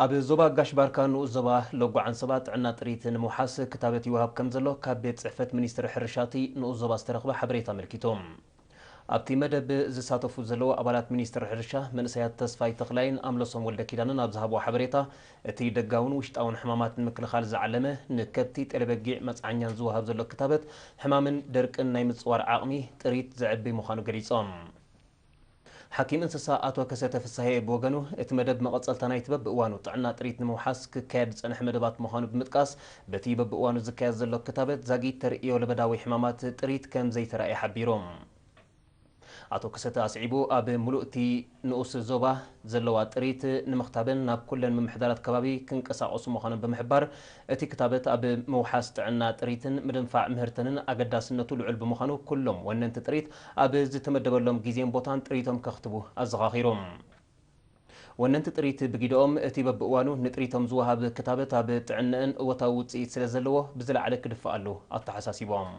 ኣብ ዞባ ጋሽ ባርካ ንኡስ ዞባ ሎጎ ዓንሰባ ጥዕና ጥሪት ንምውሓስ ክታበት ይወሃብ ከም ዘሎ ካብ ቤት ጽሕፈት ሚኒስትሪ ሕርሻቲ ንኡስ ዞባ ዝተረኽበ ሓበሬታ ኣመልኪቱ። ኣብቲ መደብ ዝሳተፉ ዘለዉ ኣባላት ሚኒስትሪ ሕርሻ መንእሰያት ተስፋይ ተኽላይን ኣምለሶም ወልደ ኪዳንን ኣብ ዝሃብዎ ሓበሬታ፣ እቲ ደጋውን ውሽጣውን ሕማማት ንምክልኻል ዝዓለመ ንከብቲ፣ ጤለበጊዕ፣ መጽዓኛን ዝወሃብ ዘሎ ክታበት ሕማምን ደርቅን ናይ ምጽዋር ዓቕሚ ጥሪት ዘዕቢ ምዃኑ ገሊጾም። ሓኪም እንስሳ ኣቶ ከሰተ ፍሳሄ ብወገኑ፣ እቲ መደብ መቐጸልታ ናይቲ በብእዋኑ ጥዕና ጥሪት ንምውሓስ ክካየድ ዝጸንሐ መደባት ምዃኑ ብምጥቃስ፣ በቲ በብእዋኑ ዝካየድ ዘሎ ክታበት ዛጊት ተርእዮ ለበዳዊ ሕማማት ጥሪት ከም ዘይተራእየ ሓቢሩ። ኣቶ ከሰተ ኣስዒቡ፣ ኣብ ምሉእ እቲ ንኡስ ዞባ ዘለዋ ጥሪት ንምኽታብን ናብ ኩለን ምምሕዳራት ከባቢ ክንቀሳቐሱ ምዃኖም ብምሕባር፣ እቲ ክታበት ኣብ ምውሓስ ጥዕና ጥሪትን ምድንፋዕ ምህርተንን ኣገዳስነቱ ልዑል ብምዃኑ፣ ኩሎም ወነንቲ ጥሪት ኣብ ዝተመደበሎም ግዜን ቦታን ጥሪቶም ከኽትቡ ኣዘኻኺሩ። ወነንቲ ጥሪት ብጊደኦም፣ እቲ በብእዋኑ ንጥሪቶም ዝወሃብ ክታበት ኣብ ጥዕነአን እወታዊ ውጽኢት ስለ ዘለዎ፣ ብዝለዓለ ክድፈኣሉ ኣተሓሳሲቦም።